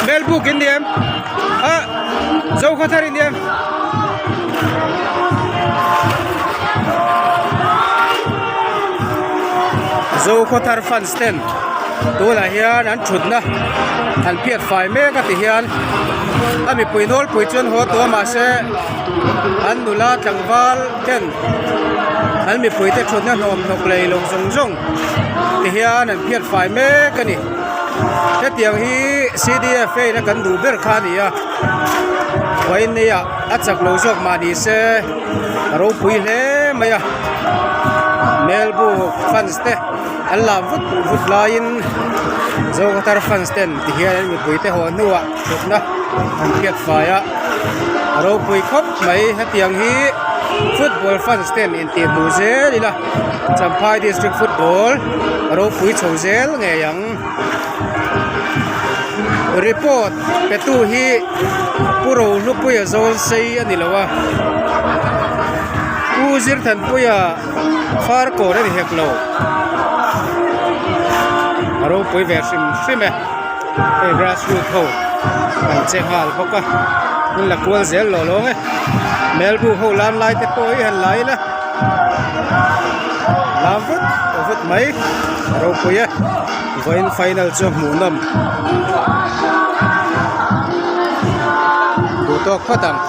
Melbuk in ni em? Ah Zokhawthar in ni em? Zokhawthar fans ten tunah hian an thutna an phiat fai mek a ti hian a mipui nawlpui chu an haw tawh a mahse an nula tlangval ten an mipui te thutna hnawm hnawk lei lo zawng zawng ti hian an phiat fai mek a ni hetiang hi C_D_F a in a kan duh ber kha a ni a vawiin ah a chak lo zawk mah ni se a ropui hle mai a Melbourne fans te an lam vut vut laiin Zokhawthar fans ten ti hian an mipui te haw hnuah thutna an phiat fai a a ropui khawp mai hetiang hi football fans ten intih hmuh zel ila Champhai district football a ropui chho zel ngei ang. Report pe tu hi Pu Rohlupuia zawl sei a ni lo a, Pu Zirthanpuia far kawn a ni hek lo, a ropui ve hrim hrim e, hei grass root ho an che nghal bawk a, an la kual zel lawh lawng e, Melbu ho lam lai te pawh hi han la ila. Lam vut vut mai a ropui e vawiin final chu hmuh nawm duh tawk phawt ang.